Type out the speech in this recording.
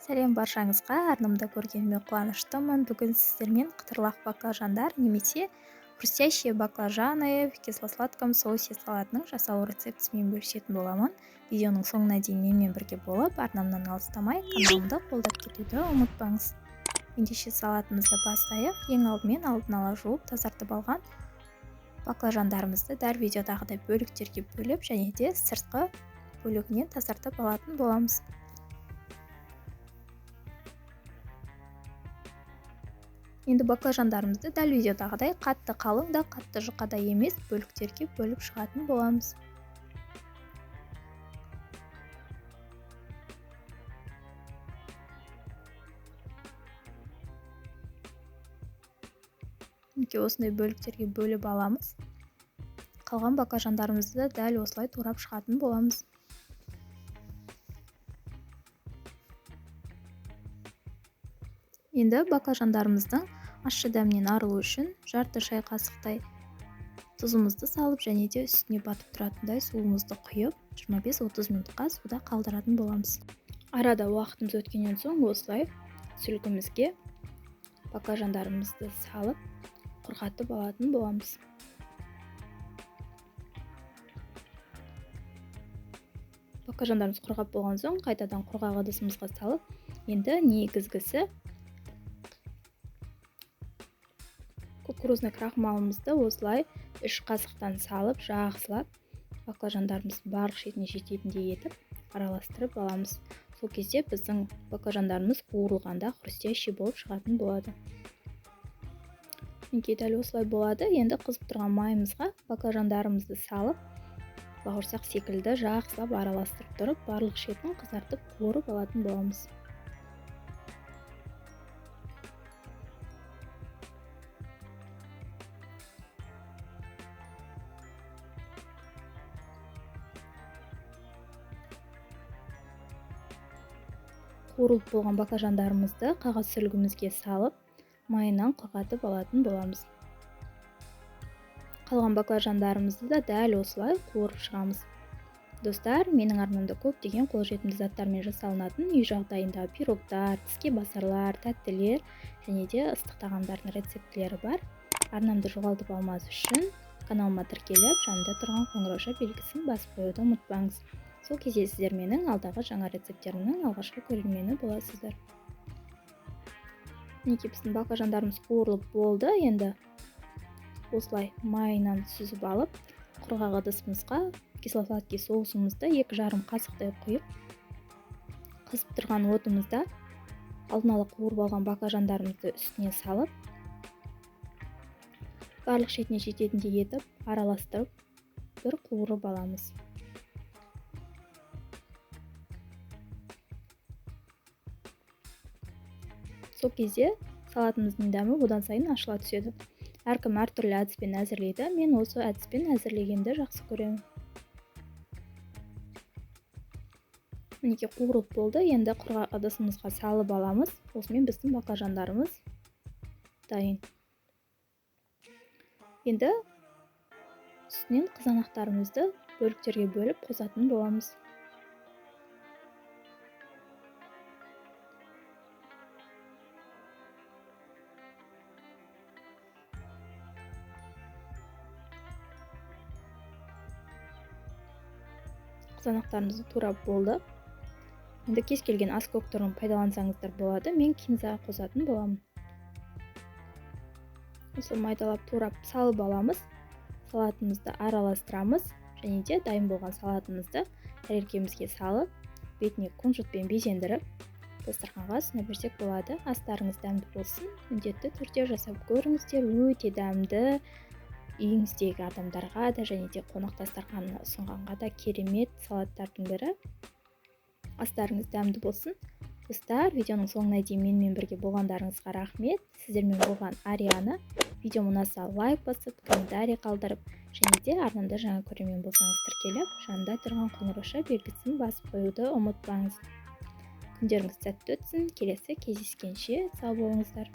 Сәлем баршаңызға, арнамда көргеніме қуаныштымын. Бүгін сіздермен қытырлақ баклажандар немесе хрустящие баклажаны в кисло-сладком соусе салатының жасалу рецептісімен бөлісетін боламын. Видеоның соңына дейін менімен бірге болып, арнамнан алыстамай, каналымды қолдап кетуді ұмытпаңыз. Ендеше салатымызды бастайық. Ең алдымен алдын ала жуып тазартып алған баклажандарымызды дәл видеодағыдай бөліктерге бөліп және де сыртқы бөлігінен тазартып алатын боламыз. Енді баклажандарымызды дәл видеодағыдай қатты қалың да қатты жұқа да емес бөліктерге бөліп шығатын боламыз. Мінекей осындай бөліктерге бөліп аламыз. Қалған баклажандарымызды да дәл осылай турап шығатын боламыз. Енді баклажандарымыздың ащы дәмінен арылу үшін жарты шай қасықтай тұзымызды салып және де үстіне батып тұратындай суымызды құйып 25-30 минутқа суда қалдыратын боламыз. Арада уақытымыз өткеннен соң осылай сүлгімізге баклажандарымызды салып құрғатып алатын боламыз. Баклажандарымыз құрғап болған соң қайтадан құрғақ ыдысымызға салып, енді негізгісі кукурузный крахмалымызды осылай 3 қасықтан салып, жақсылап баклажандарымыздың барлық шетіне жететіндей етіп араластырып аламыз. Сол кезде біздің баклажандарымыз қуырылғанда хрустящий болып шығатын болады. Мінекей дәл осылай болады. Енді қызып тұрған майымызға баклажандарымызды салып, бауырсақ секілді жақсылап араластырып тұрып, барлық шетін қызартып қуырып алатын боламыз. Қуырылып болған баклажандарымызды қағаз сүлгімізге салып, майынан құрғатып алатын боламыз. Қалған баклажандарымызды да дәл осылай қуырып шығамыз. Достар, менің арнамда көптеген қолжетімді заттармен жасалынатын үй жағдайындағы пирогтар, тіске басарлар, тәттілер және де ыстық тағамдардың рецептілері бар. Арнамды жоғалтып алмас үшін каналыма тіркеліп, жанында тұрған қоңырауша белгісін басып қоюды ұмытпаңыз. Сол кезде сіздер менің алдағы жаңа рецепттерімнің алғашқы көрермені боласыздар. Мінекей біздің баклажандарымыз қуырылып болды. Енді осылай майынан сүзіп алып, құрғақ ыдысымызға кисло-сладкий соусымызды 2,5 қасықтай құйып, қызып тұрған отымызда алдын ала қуырып алған баклажандарымызды үстіне салып, барлық шетіне жететіндей етіп араластырып бір қуырып аламыз. Сол кезде салатымыздың дәмі одан сайын ашыла түседі. Әркім әртүрлі әдіспен әзірлейді. Мен осы әдіспен әзірлегенді жақсы көремін. Мінекей қуырылып болды. Енді құрғақ ыдысымызға салып аламыз. Осымен біздің баклажандарымыз дайын. Енді үстінен қызанақтарымызды бөліктерге бөліп қосатын боламыз. Қызанақтарымызды турап болды. Енді кез келген ас көк түрін пайдалансаңыздар болады. Мен кинза қосатын боламын. Осы майдалап турап салып аламыз. Салатымызды араластырамыз және де дайын болған салатымызды тәрелкемізге салып, бетіне кунжутпен безендіріп, дастарханға ұсына берсек болады. Астарыңыз дәмді болсын. Міндетті түрде жасап көріңіздер. Өте дәмді. Үйіңіздегі адамдарға да және де қонақ дастарханына ұсынғанға да керемет салаттардың бірі. Астарыңыз дәмді болсын. Достар, видеоның соңына дейін менімен бірге болғандарыңызға рахмет. Сіздермен болған Ариана. Видеом ұнаса лайк басып, комментарий қалдырып, және де арнамда жаңа көрермен болсаңыз тіркеліп, жанында тұрған қоңырауша белгісін басып қоюды ұмытпаңыз. Күндеріңіз сәтті өтсін. Келесі кездескенше сау болыңыздар.